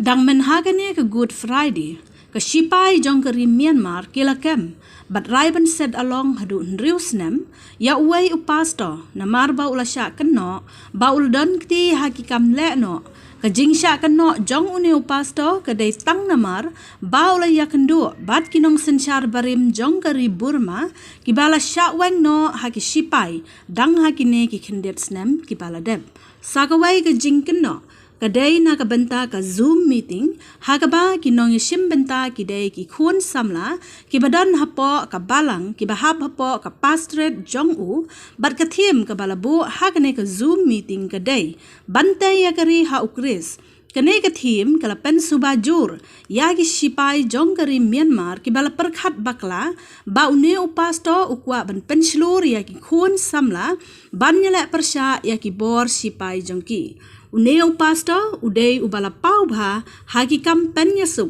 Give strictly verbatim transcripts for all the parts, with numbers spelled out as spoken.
Dang mynha kane ka Good Friday, ka shipai jong ka ri Myanmar ki la kem bad rai ban set along haduh hynriew snem ïa uwei u pastor namar ba u la shah kynnoh ba u la don kti ha ki kam leh noh. Ka jingshah kynnoh jong une u pastor ka dei tang namar ba u la ïakynduh bad ki nongsynshar barim jong ka ri Burma kiba la shah weng noh ha ki shipai dang ha kine ki khyndiat snem kiba la dep. Sa kawei ka jingkynnoh ka dei na ka bynta ka Zoom meeting ha kaba ki nongïashim bynta ki dei ki khun samla kiba don hapoh ka balang kiba hap hapoh ka pastorate jong u, bad ka theme kaba la buh ha kane ka Zoom meeting ka dei ban tei ïa ka ri ha u Khrist. Kane ka theme ka la pynsuba jur ïa ki shipai jong ka ri Myanmar kiba la pyrkhat bakla ba une u pastor u kwah ban pynshlur ïa ki khun samla ban ïaleh pyrshah ïa ki bor shipai jong ki. Une u pastor u dei uba la paw bha ha ki kam pynïasuk,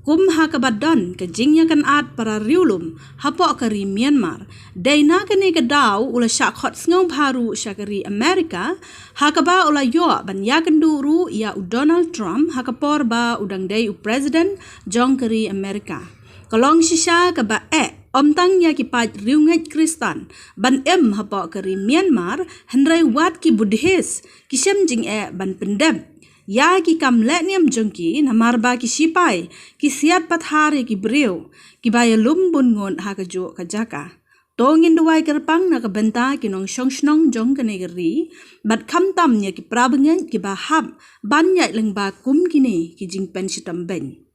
kum ha kaba don ka jingïakynad para riewlum hapoh ka ri Myanmar. Dei na kane ka daw u la shah khot sngewbha ruh sha ka ri America ha kaba u la ïoh ban ïakynduh ruh ïa u Donald Trump ha ka por ba u dang dei u president jong ka ri America. Ka long shisha kaba eh ym tang ïa ki paid riewngeit Khristan ban im hapoh ka ri Myanmar, hynrei wat ki Buddhist ki shem jingeh ban pyndep ïa ki kam leh niam jong ki namar ba ki shipai ki siat pathar ïa ki briew kiba ïalum bun ngut ha kajuh ka jaka. To ngin duwai kyrpang na ka bynta ki nongshong shnong jong kane ka ri bad khamtam ïa ki para bangeit kiba hap ban ïaid lyngba kum kine ki jingpynshitom beiñ.